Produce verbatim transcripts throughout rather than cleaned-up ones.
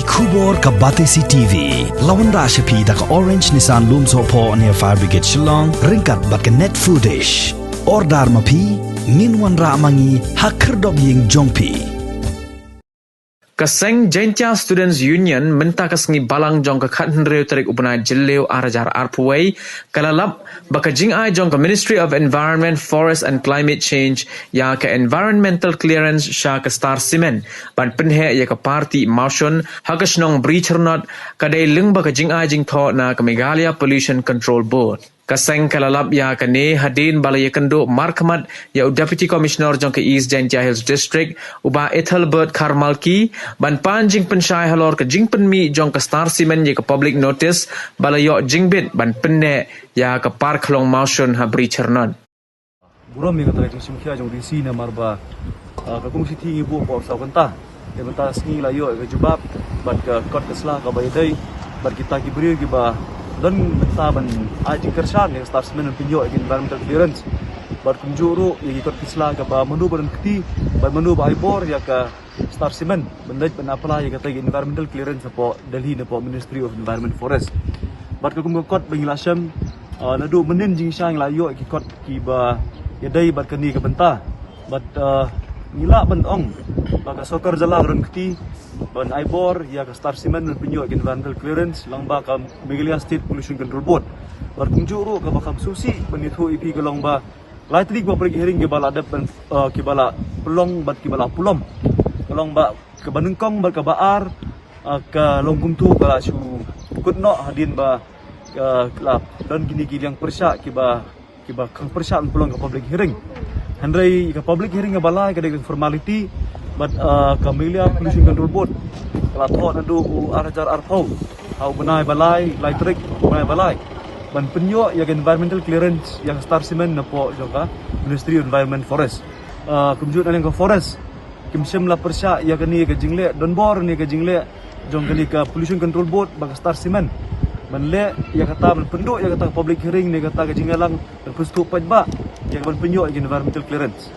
Khubor ka Batesi T V. La wanrah sha phi da ka Orange Nissan Lumsohphoh near Fire Brigade Shillong, ryngkat bad ka Net Foodish. Order ma phi, ngin wanrah ma ngi ha khyrdop ïing jong phi. Ka seng Jaintia Students Union mynta ka sngi Balang jong ka khathynriew tarik u bnai Jylliew ar hajar arphew wei ka la lap ba ka jingai jong ka Ministry of Environment, Forest and Climate Change ïa ka environmental clearance sha ka Star Cement ban pynheh ïa ka par tih mawshun ha ka shnong Bri Chyrnot ka dei lyngba ka jingai jingthoh na ka Meghalaya Pollution Control Board. Ka seng ka la lap ïa kane hadien ba la ïakynduh markhmat ïa u Deputy Commissioner jong ka East Jaintia Hills District, u Bah Ethelbert Kharmalki, ban pan jingpynshai halor ka jingpynmih jong ka Star Cement ïa ka public notice ba la ïoh jingbit ban pynneh ïa ka par khlong mawshun ha Bri Chyrnot. Burom ïa kata ka jingsngewkhia jong D C namar ba, ah, ka kum shi ngi buh por saw kynta. Te mynta sngi la ïoh ïa ka jubab bad ka kot ka sla kaba ïadei bad kita ki briew kiba don bynta ban ai jingkyrshan ïa ka Star Cement ban pynïoh ïa ka environmental clearance. Bad kumjuh ruh ïa ki kot ki sla kaba mano ba don kti bad mano ba ai bor ïa ka Star Cement ban leit ban apply ïa kata ka environmental clearance hapoh Delhi napoh Ministry of Environment Forest. Bad ka kum ka kot ba ngi la shem, ah, naduh mynnin jingshisha ngi la ïoh ïa ki kot kiba ïadei bad kane ka bynta. Bad, ah, ngi lah ban ong ba ka sorkar jylla ka don kti ban ai bor ïa ka Star Cement ban pynïoh ïa ka environmental clearance lyngba ka Meghalaya State Pollution Control Board. Bad kumjuh ruh kaba kham sngewsih ban ïathuh ïa phi ka long ba lai tylli ki public hearing kiba la dep ban, ah, kiba la pynlong bad kiba la pynlong. Ka long ba kaba nyngkong bad kaba ar, ah, ka long kumto ka la shu kut noh hadien ba, ah, la don kine ki liang pyrshah kiba, kiba khang pyrshah ban pynlong ka public hearing. Hynrei ka public hearing kaba lai ka dei ka formality bad, ah, ka Meghalaya Pollution Control Board ka la thoh naduh u ar hajar arphew ha u bnai ba lai, lai tarik u bnai ba lai ban pynïoh ïa ka environmental clearance ïa ka Star Cement napoh jong ka Ministry of Environment Forest. Ah, kumjuh na liang ka forest kim shym la pyrshah ïa kane ka jingleh, donbor ne ka jingleh jong kane ka Pollution Control Board bad ka Star Cement ban leh ïa kata, ban pynduh ïa kata ka public hearing ne kata ka jingïalang ban pynsngewthuh paidbah ïa ka ban pynïoh ïa ka environmental clearance.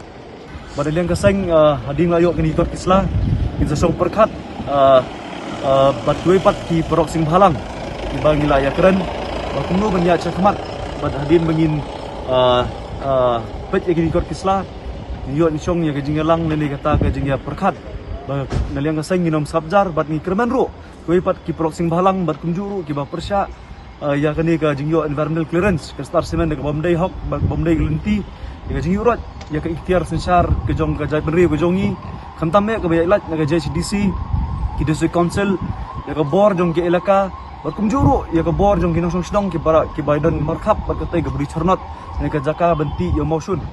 Bad na liang ka seng, ah, hadien la ïoh kine ki kot ki sla, ngin sa shong pyrkhat, ah, ah, bad kiwei pat ki paralok seng bhalang kiba ngi la ïakren ba kumno ban ïaid shakhmat bad hadien ba ngin, ah, ah, peit ïa kine ki kot ki sla, ngi ïoh ngi shong ïa ka jingïalang lane kata ka jingïapyrkhat. Ba na liang ka seng ngin ym sap jar bad ngi kyrmen ruh kiwei pat ki paralok seng bhalang bad kumjuh ruh kiba pyrshah, ah, ïa kane ka jingïoh environmental clearance ka Star Cement da kaba ym dei hok, ba, ba ym dei ka lynti ïa ka jingïuhroit ïa ka iktiar synshar ka jong ka jaitbynriew ka jong ngi, khamtam eh kaba ïaid lait na ka J H A D C, ki District Council, ïa ka bor jong ki elaka bad kumjuh ruh ïa ka bor jong ki nongshong shnong kiba, kiba don markhap bad katei ka Bri Chyrnot ne ka jaka ban tih ïa u mawshun.